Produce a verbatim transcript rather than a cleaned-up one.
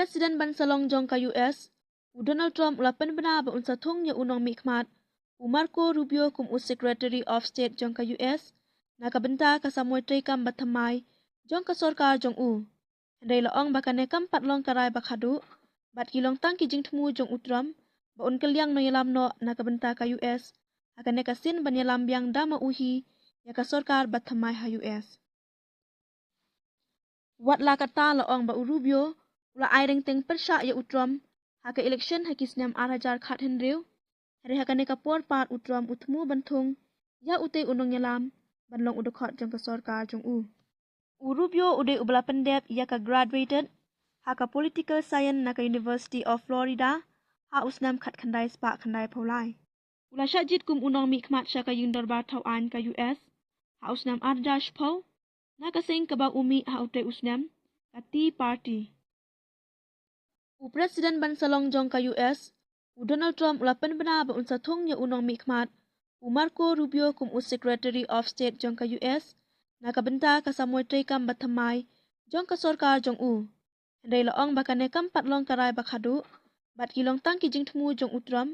President ban sa long jong ka U S, u Donald Trump u la pynbna ba un sa thung ïa u nongmihkhmat u Marco Rubio kum u Secretary of State jong ka U S na ka bynta ka samoi treikam bathymmai jong ka sorkar jong u. Hynrei la ong ba kane kam pat long ka rai ba khadduh, bad ki long tang ki jingthmu jong u Trump ba un kylliang nongïalam noh na ka bynta ka U S ha kane ka sien ban ïalam biang da ma u hi ïa ka sorkar bathymmai ha U S. Wat la katta, la ong ba u Rubio u la ai ryngteng pyrshah ïa u Trump ha ka election ha ki snem ar hajar khathynriew. Hynrei ha kane ka por pat u Trump u thmu ban thung ïa utei u nongïalam ban long u dkhot jong ka sorkar jong u. U Rubio u dei uba la pyndep ïa ka graduated ha ka political science na ka University of Florida ha u snem khatkhyndai spah khyndaiphew lai. U la shah jied kum u nongmihkhmat sha ka ïingdorbar thaw aiñ ka U S ha u snem ar hajar shiphew na ka seng kaba u mih ha utei u snem, ka Tea Party. U President ban sa long jong ka U S, u Donald Trump u la pynbna ba un sa thung ïa u nongmihkhmat u Marco Rubio kum u Secretary of State jong ka U S na ka bynta ka samoi treikam bathymmai jong ka sorkar jong u. Hynrei la ong ba kane kam pat long ka rai ba khadduh, bad ki long tang ki jingthmu jong u Trump